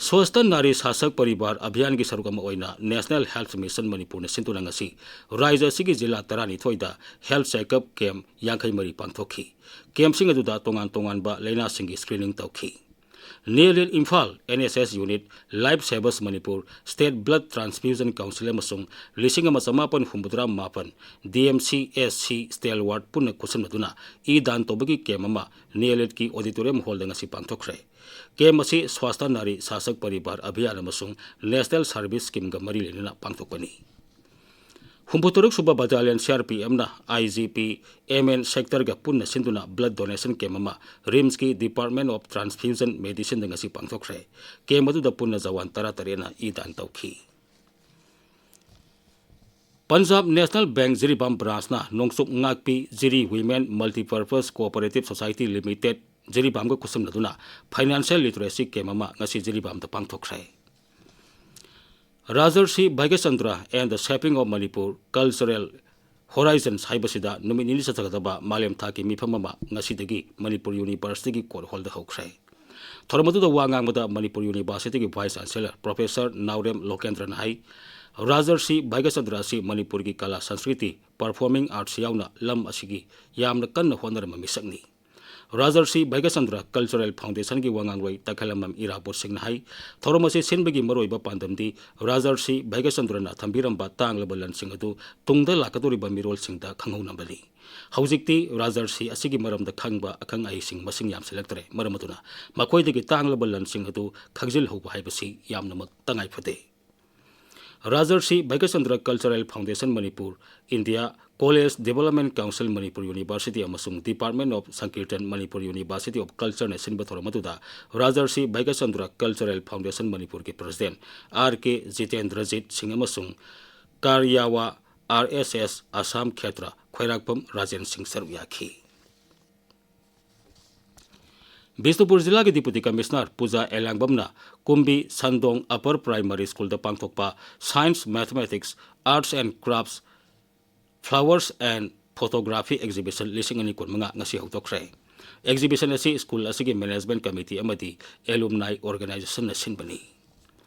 ꯁ꯭ꯋꯁꯊ ꯅꯥꯔꯤ ꯁꯥꯁꯛ ꯄꯔꯤꯕꯥꯔ ꯑꯚꯤꯌꯥꯟꯒꯤ ꯁꯔꯨꯛ ꯑꯃ ꯑꯣꯏꯅ National Health Mission ꯃꯅꯤꯄꯨꯔꯅ ꯁꯤꯟꯗꯨꯅ ꯉꯁꯤ ꯔꯥꯖ꯭ꯌ ꯑꯁꯤꯒꯤ ꯖꯤꯂꯥ ꯇꯔꯥꯅꯤꯊꯣꯏꯗ health checkup camp ꯌꯥꯡꯈꯩ ꯃꯔꯤ ꯄꯥꯡꯊꯣꯛꯈꯤ꯫ Campꯁꯤꯡ ꯑꯗꯨꯗ ꯇꯣꯉꯥꯟ ꯇꯣꯉꯥꯟꯕ ꯂꯥꯏꯅꯥꯁꯤꯡꯒꯤ screening ꯇꯧꯈꯤ꯫ NIELIT Imphal, N S S unit, life savers Manipur, state blood transfusion council ꯑꯃꯁꯨꯡ ꯂꯤꯁꯤꯡ ꯑꯃ ꯆꯃꯥꯄꯟ ꯍꯨꯝꯐꯨꯇꯔꯥ ꯃꯥꯄꯟ D M C S C ꯁ꯭ꯇꯦꯜꯋꯥꯔꯗ ꯄꯨꯟꯅ ꯈꯨꯠꯁꯝꯅꯗꯨꯅ ꯏ ꯗꯥꯟ ꯇꯧꯕꯒꯤ ꯀꯦꯝ ꯑꯃ ꯅꯦꯂꯤꯠꯀꯤ ꯑꯣꯗꯤꯇꯣꯔꯤꯌꯝ ꯍꯣꯜꯗ ꯉꯁꯤ ꯄꯥꯡꯊꯣꯛꯈ꯭ꯔꯦ꯫ ꯀꯦꯝ ꯑꯁꯤ ꯁ꯭ꯋꯥꯁꯊ ꯅꯥꯔꯤ ꯁꯥꯁꯛ ꯄꯔꯤꯕꯥꯔ ꯑꯚꯤꯌꯥꯟ ꯑꯃꯁꯨꯡ ꯅꯦꯁꯅꯦꯜ ꯁꯥꯔꯚꯤꯁ ꯁ꯭ꯀꯤꯝꯒ ꯃꯔꯤ ꯂꯩꯅꯅ ꯄꯥꯡꯊꯣꯛꯄꯅꯤ꯫ ꯍꯨꯝꯐꯨꯇꯔꯨꯛ ꯁꯨꯕ ꯕꯇꯥꯂꯤꯌꯟ ꯁꯤ ꯑꯥꯔ ꯄꯤ ꯑꯦꯐꯅ I G P M N ꯁꯦꯛꯇꯔꯒ ꯄꯨꯟꯅ ꯁꯤꯟꯗꯨꯅ ꯕ꯭ꯂꯗ ꯗꯣꯅꯦꯁꯟ ꯀꯦꯝ ꯑꯃ ꯔꯤꯝꯁꯀꯤ ꯗꯤꯄꯥꯔꯠꯃꯦꯟ ꯑꯣꯐ ꯇ꯭ꯔꯥꯟꯁꯐ꯭ꯌꯨꯖꯟ ꯃꯦꯗꯤꯁꯤꯟꯗ ꯉꯁꯤ ꯄꯥꯡꯊꯣꯛꯈ꯭ꯔꯦ꯫ ꯀꯦꯝ ꯑꯗꯨꯗ ꯄꯨꯟꯅ ꯖꯋꯥꯟ ꯇꯔꯥꯇꯔꯦꯠꯅ ꯏ ꯗꯥꯟ ꯇꯧꯈꯤ꯫ ꯄꯟꯖꯥꯕ ꯅꯦꯁꯅꯦꯜ ꯕꯦꯡꯛ ꯖꯤꯔꯤꯕꯥꯝ ꯕ꯭ꯔꯥꯟꯁꯅ ꯅꯣꯡꯆꯨꯞ ꯉꯥꯛꯄꯤ ꯖꯤꯔꯤ women multipurpose cooperative society limited ꯖꯤꯔꯤꯕꯥꯝꯒ ꯈꯨꯠꯁꯝꯅꯗꯨꯅ ꯐꯥꯏꯅꯥꯟꯁꯤꯌꯦꯜ ꯂꯤꯇꯔꯦꯁꯤ ꯀꯦꯝ ꯑꯃ ꯉꯁꯤ ꯖꯤꯔꯤꯕꯥꯝꯗ ꯄꯥꯡꯊꯣꯛꯈ꯭ꯔꯦ꯫ ꯔꯥꯖꯔꯁꯤ Bhagyachandra and the Shaping of Manipur Cultural Horizons ꯍꯥꯏꯕꯁꯤꯗ ꯅꯨꯃꯤꯠ ꯅꯤꯅꯤ ꯆꯠꯊꯒꯗꯕ ꯃꯥꯂꯦꯝ ꯊꯥꯛꯀꯤ ꯃꯤꯐꯝ ꯑꯃ ꯉꯁꯤꯗꯒꯤ ꯃꯅꯤꯄꯨꯔ ꯌꯨꯅꯤꯚꯔꯁꯤꯇꯤꯒꯤ ꯀꯣꯔꯠ ꯍꯣꯜꯗ ꯍꯧꯈ꯭ꯔꯦ꯫ ꯊꯧꯔꯝ ꯑꯗꯨꯗ ꯋꯥ ꯉꯥꯡꯕꯗ ꯃꯅꯤꯄꯨꯔ ꯌꯨꯅꯤꯚꯔꯁꯤꯇꯤꯒꯤ ꯚꯥꯏꯁ ꯆꯥꯟꯁꯦꯂꯔ ꯄ꯭ꯔꯣꯐꯦꯁꯔ ꯅꯥꯎꯔꯦꯝ ꯂꯣꯀꯦꯟꯗ꯭ꯔꯅ ꯍꯥꯏ, ꯔꯥꯖꯔꯁꯤ ꯚꯥꯒ꯭ꯌꯆꯟꯗ꯭ꯔ ꯑꯁꯤ ꯃꯅꯤꯄꯨꯔꯒꯤ ꯀꯂꯥ ꯁꯪꯁꯀ꯭ꯔꯤꯇꯤ, ꯄꯔꯐꯣꯔꯃꯤꯡ ꯑꯥꯔꯠꯁ ꯌꯥꯎꯅ ꯂꯝ ꯑꯁꯤꯒꯤ ꯌꯥꯝꯅ ꯀꯟꯅ ꯍꯣꯠꯅꯔꯝꯕ ꯃꯤꯁꯛꯅꯤ꯫ ꯔꯥꯖꯔꯁꯤ ꯚꯥꯒ꯭ꯌꯆꯟꯗ꯭ꯔ ꯀꯜꯆꯔꯦꯜ ꯐꯥꯎꯟꯗꯦꯁꯟꯒꯤ ꯋꯥ ꯉꯥꯡꯂꯣꯏ ꯇꯈꯦꯂꯝꯕꯝ ꯏꯔꯥꯕꯣꯠ ꯁꯤꯡꯅ ꯍꯥꯏ, ꯊꯧꯔꯝ ꯑꯁꯤ ꯁꯤꯟꯕꯒꯤ ꯃꯔꯨꯑꯣꯏꯕ ꯄꯥꯟꯗꯝꯗꯤ ꯔꯥꯖꯔꯁꯤ ꯚꯥꯒ꯭ꯌꯆꯟꯗ꯭ꯔꯅ ꯊꯝꯕꯤꯔꯝꯕ ꯇꯥꯡꯂꯕ ꯂꯟꯁꯤꯡ ꯑꯗꯨ ꯇꯨꯡꯗ ꯂꯥꯛꯀꯗꯧꯔꯤꯕ ꯃꯤꯔꯣꯜꯁꯤꯡꯗ ꯈꯪꯍꯧꯅꯕꯅꯤ꯫ ꯍꯧꯖꯤꯛꯇꯤ ꯔꯥꯖꯔꯁꯤ ꯑꯁꯤꯒꯤ ꯃꯔꯝꯗ ꯈꯪꯕ ꯑꯈꯪ ꯑꯍꯩꯁꯤꯡ ꯃꯁꯤꯡ ꯌꯥꯝꯁꯤꯜꯂꯛꯇ꯭ꯔꯦ꯫ ꯃꯔꯝ ꯑꯗꯨꯅ ꯃꯈꯣꯏꯗꯒꯤ ꯇꯥꯡꯂꯕ ꯂꯟꯁꯤꯡ ꯑꯗꯨ ꯈꯪꯖꯤꯜꯍꯧꯕ ꯍꯥꯏꯕꯁꯤ ꯌꯥꯝꯅꯃꯛ ꯇꯉꯥꯏ ꯐꯗꯦ꯫ Rajarshi Bhagyachandra cultural foundation Manipur, India college development council Manipur university ꯑꯃꯁꯨꯡ department of Sankirtan Manipur university of ꯀꯜꯆꯔꯅ ꯁꯤꯟꯕ ꯊꯧꯔꯝ ꯑꯗꯨꯗ ꯔꯥꯖꯔꯁꯤ ꯚꯥꯒ꯭ꯌꯆꯟꯗ꯭ꯔ ꯀꯜꯆꯔꯦꯜ ꯐꯥꯎꯟꯗꯦꯁꯟ ꯃꯅꯤꯄꯨꯔꯒꯤ president R K Jitendrajit Singh ꯑꯃꯁꯨꯡ ꯀꯥꯔꯌꯥꯋꯥ ꯑꯥꯔ ꯑꯦꯁ ꯑꯦꯁ ꯑꯁꯥꯝ ꯈꯦꯇ꯭ꯔ ꯈ꯭ꯋꯥꯏꯔꯥꯛꯄꯝ ꯔꯥꯖꯦꯟ ꯁꯤꯡ ꯁꯔꯨꯛ ꯌꯥꯈꯤ꯫ ꯕꯤꯁꯅꯨꯄꯨꯔ ꯖꯤꯂꯥꯒꯤ ꯗꯤꯄꯨꯇꯤ ꯀꯃꯤꯁꯅꯔ ꯄꯨꯖꯥ ꯑꯦꯂꯥꯡꯕꯝꯅ ꯀꯨꯝꯕꯤ ꯁꯟꯗꯣꯡ ꯑꯄꯔ ꯄ꯭ꯔꯥꯏꯃꯥꯔꯤ ꯁ꯭ꯀꯨꯜꯗ ꯄꯥꯡꯊꯣꯛꯄ Science, Mathematics, Arts and Crafts, Flowers and Photography Exhibition ꯂꯤꯁꯤꯡ ꯑꯅꯤ ꯀꯨꯟꯃꯉꯥ ꯉꯁꯤ ꯍꯧꯗꯣꯛꯈ꯭ꯔꯦ꯫ ꯑꯦꯛꯖꯤꯕꯤꯁꯟ ꯑꯁꯤ ꯁ꯭ꯀꯨꯜ ꯑꯁꯤꯒꯤ ꯃꯦꯅꯦꯖꯃꯦꯟꯠ ꯀꯃꯤꯇꯤ ꯑꯃꯗꯤ ꯑꯦꯂꯨꯝꯅꯥꯏ ꯑꯣꯔꯒꯅꯥꯏꯖꯦꯁꯟꯅ ꯁꯤꯟꯕꯅꯤ꯫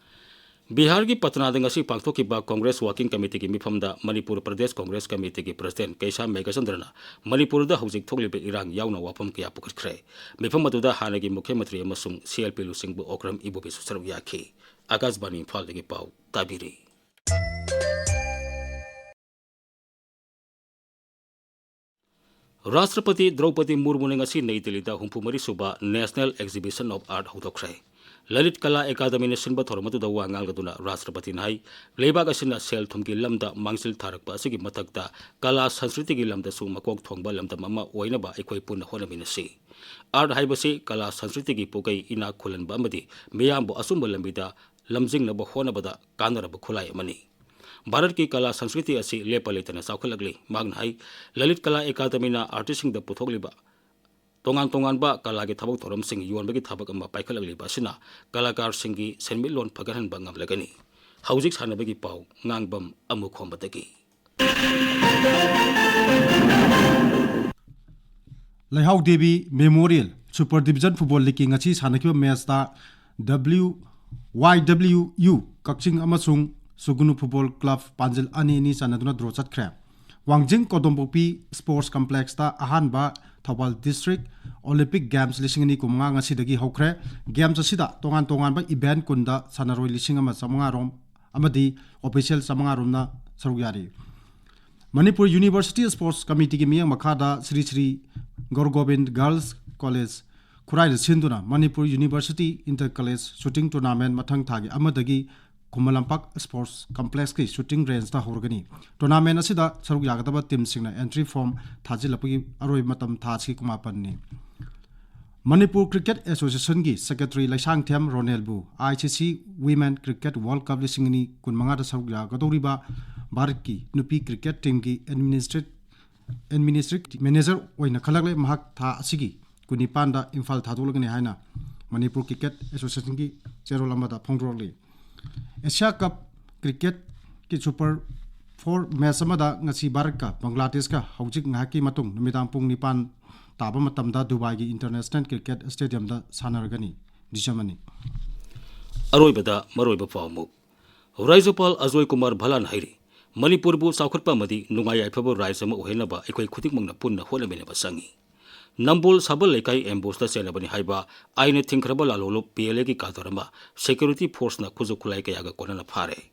ꯕꯤꯍꯥꯔꯒꯤ ꯄꯇꯅꯥꯗ ꯉꯁꯤ ꯄꯥꯡꯊꯣꯛꯈꯤꯕ ꯀꯣꯡꯒ꯭ꯔꯦꯁ ꯋꯥꯀꯤꯡ ꯀꯃꯤꯇꯤꯒꯤ ꯃꯤꯐꯝꯗ ꯃꯅꯤꯄꯨꯔ ꯄ꯭ꯔꯗꯦꯁ ꯀꯣꯡꯒ꯭ꯔꯦꯁ ꯀꯃꯤꯇꯤꯒꯤ ꯄ꯭ꯔꯁꯤꯗꯦꯟꯠ ꯀꯩꯁꯥꯝ ꯃꯦꯘꯆꯟꯗ꯭ꯔꯅ ꯃꯅꯤꯄꯨꯔꯗ ꯍꯧꯖꯤꯛ ꯊꯣꯛꯂꯤꯕ ꯏꯔꯥꯡ ꯌꯥꯎꯅ ꯋꯥꯐꯝ ꯀꯌꯥ ꯄꯨꯈꯠꯈ꯭ꯔꯦ꯫ ꯃꯤꯐꯝ ꯑꯗꯨꯗ ꯍꯥꯟꯅꯒꯤ ꯃꯨꯈ꯭ꯌ ꯃꯟꯇ꯭ꯔꯤ ꯑꯃꯁꯨꯡ ꯁꯤ ꯑꯦꯜ ꯄꯤ ꯂꯨꯆꯤꯡꯕ ꯑꯣꯀ꯭ꯔꯝ ꯏꯕꯣꯕꯤꯁꯨ ꯁꯔꯨꯛ ꯌꯥꯈꯤ꯫ ꯑꯀꯥꯁꯕꯥꯅꯤ ꯏꯝꯐꯥꯜꯗꯒꯤ ꯄꯥꯎ ꯇꯥꯕꯤꯔꯤ꯫ ꯔꯥꯁꯇ꯭ꯔꯄꯇꯤ ꯗ꯭ꯔꯧꯄꯗꯤ ꯃꯨꯔꯃꯨꯅ ꯉꯁꯤ ꯅꯩ ꯗꯤꯜꯂꯤꯗ ꯍꯨꯝꯐꯨ ꯃꯔꯤ ꯁꯨꯕ National Exhibition of Art ꯍꯧꯗꯣꯛꯈ꯭ꯔꯦ꯫ Lalit ꯀꯂꯥ ꯑꯦꯀꯥꯗꯃꯤꯅ ꯁꯤꯟꯕ ꯊꯧꯔꯝ ꯑꯗꯨꯗ ꯋꯥ ꯉꯥꯡꯂꯗꯨꯅ ꯔꯥꯁꯇ꯭ꯔꯄꯇꯤꯅ ꯍꯥꯏ, ꯂꯩꯕꯥꯛ ꯑꯁꯤꯅ ꯁꯦꯜ ꯊꯨꯝꯒꯤ ꯂꯝꯗ ꯃꯥꯡꯖꯤꯜ ꯊꯥꯔꯛꯄ ꯑꯁꯤꯒꯤ ꯃꯊꯛꯇ ꯀꯂꯥ ꯁꯪꯁꯀ꯭ꯔꯤꯇꯤꯒꯤ ꯂꯝꯗꯁꯨ ꯃꯀꯣꯛ ꯊꯣꯡꯕ ꯂꯝꯗꯝ ꯑꯃ ꯑꯣꯏꯅꯕ ꯑꯩꯈꯣꯏ ꯄꯨꯟꯅ ꯍꯣꯠꯅꯃꯤꯟꯅꯁꯤ꯫ Art ꯍꯥꯏꯕꯁꯤ ꯀꯂꯥ ꯁꯪꯁꯀ꯭ꯔꯤꯇꯤꯒꯤ ꯄꯣꯀꯩ ꯏꯅꯥꯛ ꯈꯨꯜꯍꯟꯕ ꯑꯃꯗꯤ ꯃꯤꯌꯥꯝꯕꯨ ꯑꯆꯨꯝꯕ ꯂꯝꯕꯤꯗ ꯂꯝꯖꯤꯡꯅꯕ ꯍꯣꯠꯅꯕꯗ ꯀꯥꯟꯅꯔꯕ ꯈꯨꯠꯂꯥꯏ ꯑꯃꯅꯤ꯫ ꯚꯥꯔꯠꯀꯤ ꯀꯂꯥ ꯁꯪꯁꯀ꯭ꯔꯤꯇꯤ ꯑꯁꯤ ꯂꯦꯞꯄ ꯂꯩꯇꯅ ꯆꯥꯎꯈꯠꯂꯛꯂꯤ꯫ ꯃꯍꯥꯛꯅ ꯍꯥꯏ, ꯂꯂꯤꯠ ꯀꯂꯥ ꯑꯦꯀꯥꯗꯃꯤꯅ ꯑꯥꯔꯇꯤꯁꯁꯤꯡꯗ ꯄꯨꯊꯣꯛꯂꯤꯕ ꯇꯣꯉꯥꯟ ꯇꯣꯉꯥꯟꯕ ꯀꯂꯥꯒꯤ ꯊꯕꯛ ꯊꯧꯔꯝꯁꯤꯡ ꯌꯣꯟꯕꯒꯤ ꯊꯕꯛ ꯑꯃ ꯄꯥꯏꯈꯠꯂꯛꯂꯤꯕ ꯑꯁꯤꯅ ꯀꯂꯥꯀꯥꯔꯁꯤꯡꯒꯤ ꯁꯦꯟꯃꯤꯠꯂꯣꯟ ꯐꯒꯠꯍꯟꯕ ꯉꯝꯂꯒꯅꯤ꯫ ꯍꯧꯖꯤꯛ ꯁꯥꯟꯅꯕꯒꯤ ꯄꯥꯎ ꯉꯥꯡꯕꯝ ꯑꯃꯨꯈꯣꯝꯕꯗꯒꯤ꯫ Leihao Devi memorial super division football ꯂꯤꯒꯀꯤ ꯉꯁꯤ ꯁꯥꯟꯅꯈꯤꯕ ꯃꯦꯆꯇ W Y W U Kakching ꯑꯃꯁꯨꯡ ꯁꯨꯒꯨꯅꯨ ꯐꯨꯠꯕꯣꯜ ꯀ꯭ꯂꯕ ꯄꯥꯟꯖꯤꯜ ꯑꯅꯤ ꯑꯅꯤ ꯆꯥꯟꯅꯗꯨꯅ ꯗ꯭ꯔꯣ ꯆꯠꯈ꯭ꯔꯦ꯫ ꯋꯥꯡꯖꯤꯡ ꯀꯣꯗꯣꯝꯄꯣꯛꯄꯤ ꯁ꯭ꯄꯣꯔꯠꯁ ꯀꯝꯄ꯭ꯂꯦꯛꯁꯇ ꯑꯍꯥꯟꯕ ꯊꯧꯕꯥꯜ ꯗꯤꯁꯇ꯭ꯔꯤꯛ ꯑꯣꯂꯤꯝꯄꯤꯛ ꯒꯦꯝꯁ ꯂꯤꯁꯤꯡ ꯑꯅꯤ ꯀꯨꯟꯃꯉꯥ ꯉꯁꯤꯗꯒꯤ ꯍꯧꯈ꯭ꯔꯦ꯫ ꯒꯦꯝꯁ ꯑꯁꯤꯗ ꯇꯣꯉꯥꯟ ꯇꯣꯉꯥꯟꯕ ꯏꯚꯦꯟꯠ ꯀꯨꯟꯗ ꯁꯥꯟꯅꯔꯣꯏ ꯂꯤꯁꯤꯡ ꯑꯃ ꯆꯥꯃꯉꯥ ꯔꯣꯝ ꯑꯃꯗꯤ ꯑꯣꯐꯤꯁꯤꯌꯦꯜ ꯆꯥꯃꯉꯥ ꯔꯣꯝꯅ ꯁꯔꯨꯛ ꯌꯥꯔꯤ꯫ ꯃꯅꯤꯄꯨꯔ ꯌꯨꯅꯤꯚꯔꯁꯤꯇꯤ ꯁ꯭ꯄꯣꯔꯠꯁ ꯀꯃꯤꯇꯤꯒꯤ ꯃꯤꯠꯌꯦꯡ ꯃꯈꯥꯗ ꯁ꯭ꯔꯤ ꯁ꯭ꯔꯤ ꯒꯧꯔ ꯒꯣꯕꯤꯟ ꯒꯔꯜꯁ ꯀꯣꯂꯦꯖ ꯈꯨꯔꯥꯏꯗ ꯁꯤꯟꯗꯨꯅ Manipur university inter college shooting tournament ꯃꯊꯪ ꯊꯥꯒꯤ ꯑꯃꯗꯒꯤ ꯈꯨꯃꯟ ꯂꯝꯄꯥꯛ ꯁ꯭ꯄꯣꯔꯠꯁ ꯀꯝꯄ꯭ꯂꯦꯛꯁꯀꯤ ꯁꯨꯇꯤꯡ ꯔꯦꯟꯖꯇ ꯍꯧꯔꯒꯅꯤ꯫ ꯇꯣꯔꯅꯥꯃꯦꯟꯠ ꯑꯁꯤꯗ ꯁꯔꯨꯛ ꯌꯥꯒꯗꯕ ꯇꯤꯝꯁꯤꯡꯅ ꯑꯦꯟꯇ꯭ꯔꯤ ꯐꯣꯔꯝ ꯊꯥꯖꯤꯜꯂꯛꯄꯒꯤ ꯑꯔꯣꯏꯕ ꯃꯇꯝ ꯊꯥꯁꯤ ꯀꯨꯟꯃꯥꯄꯟꯅꯤ꯫ ꯃꯅꯤꯄꯨꯔ ꯀ꯭ꯔꯤꯀꯦꯠ ꯑꯦꯁꯣꯁꯤꯌꯦꯁꯟꯒꯤ ꯁꯦꯀ꯭ꯔꯦꯇꯔꯤ ꯂꯩꯁꯥꯡꯊꯦꯝ ꯔꯣꯅꯦꯜꯕꯨ I C C women cricket world cup ꯂꯤꯁꯤꯡ ꯑꯅꯤ ꯀꯨꯟꯃꯉꯥꯗ ꯁꯔꯨꯛ ꯌꯥꯒꯗꯧꯔꯤꯕ ꯚꯥꯔꯠꯀꯤ ꯅꯨꯄꯤ ꯀ꯭ꯔꯤꯀꯦꯠ ꯇꯤꯝꯒꯤ ꯑꯦꯗꯃꯤꯅꯤꯁꯇ꯭ꯔꯦꯠ-, ꯑꯦꯗꯃꯤꯅꯤꯁꯇ꯭ꯔꯦꯇꯤꯚ ꯃꯦꯅꯦꯖꯔ ꯑꯣꯏꯅ ꯈꯜꯂꯛꯂꯦ꯫ ꯃꯍꯥꯛ ꯊꯥ ꯑꯁꯤꯒꯤ ꯀꯨꯟꯅꯤꯄꯥꯟꯗ ꯏꯝꯐꯥꯜ ꯊꯥꯗꯣꯛꯂꯒꯅꯤ ꯍꯥꯏꯅ ꯃꯅꯤꯄꯨꯔ ꯀ꯭ꯔꯤꯀꯦꯠ ꯑꯦꯁꯣꯁꯤꯌꯦꯁꯟꯒꯤ ꯆꯦꯔꯣꯜ ꯑꯃꯗ ꯐꯣꯡꯗꯣꯔꯛꯂꯤ꯫ ꯑꯦꯁꯤꯌꯥ ꯀꯞ ꯀ꯭ꯔꯤꯀꯦꯠꯀꯤ ꯁꯨꯄꯔ ꯐꯣꯔ ꯃꯦꯆ ꯑꯃꯗ ꯉꯁꯤ ꯚꯥꯔꯠꯀ ꯕꯪꯒ꯭ꯂꯥꯗꯦꯁꯀ ꯍꯧꯖꯤꯛ ꯉꯥꯏꯍꯥꯛꯀꯤ ꯃꯇꯨꯡ ꯅꯨꯃꯤꯗꯥꯡ ꯄꯨꯡ ꯅꯤꯄꯥꯟ ꯇꯥꯕ ꯃꯇꯝꯗ ꯗꯨꯕꯥꯏꯒꯤ ꯏꯟꯇꯔꯅꯦꯁꯅꯦꯜ ꯀ꯭ꯔꯤꯀꯦꯠ ꯁ꯭ꯇꯦꯗꯤꯌꯝꯗ ꯁꯥꯟꯅꯔꯒꯅꯤ꯫ ꯗꯤꯁꯝꯕꯔꯅꯤ꯫ ꯑꯔꯣꯏꯕꯗ ꯃꯔꯨꯑꯣꯏꯕ ꯄꯥꯎ ꯑꯃꯨꯛ꯫ ꯔꯥꯖ꯭ꯌꯄꯥꯜ ꯑꯖꯣꯏ ꯀꯨꯃꯥꯔ ꯚꯂꯥꯟ ꯍꯥꯏꯔꯤ, ꯃꯅꯤꯄꯨꯔꯕꯨ ꯆꯥꯎꯈꯠꯄ ꯑꯃꯗꯤ ꯅꯨꯡꯉꯥꯏ ꯌꯥꯏꯐꯕ ꯔꯥꯖ꯭ꯌ ꯑꯃ ꯑꯣꯏꯍꯟꯅꯕ ꯑꯩꯈꯣꯏ ꯈꯨꯗꯤꯡꯃꯛꯅ ꯄꯨꯟꯅ ꯍꯣꯠꯅꯃꯤꯟꯅꯕ ꯆꯪꯏ꯫ ꯅꯝꯕꯣꯜ ꯁꯥꯕꯜ ꯂꯩꯀꯥꯏ ꯑꯦꯝꯕꯨꯁꯇ ꯆꯦꯜꯂꯕꯅꯤ ꯍꯥꯏꯕ ꯑꯥꯏꯟꯅ ꯊꯤꯡꯈ꯭ꯔꯕ ꯂꯥꯂꯣꯡꯂꯨꯞ ꯄꯤ ꯑꯦꯜ ꯑꯦꯒꯤ ꯀꯥꯗꯔ ꯑꯃ ꯁꯦꯀ꯭ꯌꯨꯔꯤꯇꯤ ꯐꯣꯔꯁꯅ ꯈꯨꯠꯁꯨ ꯈꯨꯠꯂꯥꯏ ꯀꯌꯥꯒ ꯀꯣꯟꯅꯅ ꯐꯥꯔꯦ꯫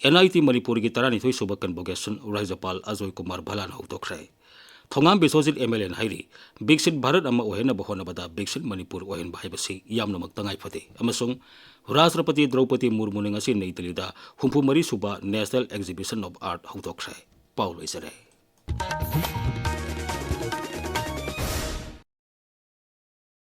ꯑꯦꯟ ꯑꯥꯏ ꯇꯤ ꯃꯅꯤꯄꯨꯔꯒꯤ ꯇꯔꯥꯅꯤꯊꯣꯏ ꯁꯨꯕ ꯀꯟꯚꯣꯀꯦꯁꯟ ꯔꯥꯖ꯭ꯌꯄꯥꯜ ꯑꯖꯣꯏ ꯀꯨꯃꯥꯔ ꯚꯂꯥꯟ ꯍꯧꯗꯣꯛꯈ꯭ꯔꯦ꯫ ꯊꯣꯉꯥꯝ ꯕꯤꯁ꯭ꯋꯖꯤꯠ ꯑꯦꯝ ꯑꯦꯜ ꯑꯦꯅ ꯍꯥꯏꯔꯤ, ꯕꯤꯛꯁꯤꯠ ꯚꯥꯔꯠ ꯑꯃ ꯑꯣꯏꯍꯟꯅꯕ ꯍꯣꯠꯅꯕꯗ ꯕꯤꯛꯁꯤꯠ ꯃꯅꯤꯄꯨꯔ ꯑꯣꯏꯍꯟꯕ ꯍꯥꯏꯕꯁꯤ ꯌꯥꯝꯅꯃꯛ ꯇꯉꯥꯏ ꯐꯗꯦ ꯑꯃꯁꯨꯡ ꯔꯥꯁꯇ꯭ꯔꯄꯇꯤ ꯗ꯭ꯔꯧꯄꯗꯤ ꯃꯨꯔꯃꯨꯅ ꯉꯁꯤ ꯅꯩ ꯗꯤꯜꯂꯤꯗ ꯍꯨꯝꯐꯨ ꯃꯔꯤ ꯁꯨꯕ ꯅꯦꯁꯅꯦꯜ ꯑꯦꯛꯖꯤꯕꯤꯁꯟ ꯑꯣꯐ ꯑꯥꯔꯠ ꯍꯧꯗꯣꯛꯈ꯭ꯔꯦ꯫ ꯄꯥꯎ ꯂꯣꯏꯖꯔꯦ꯫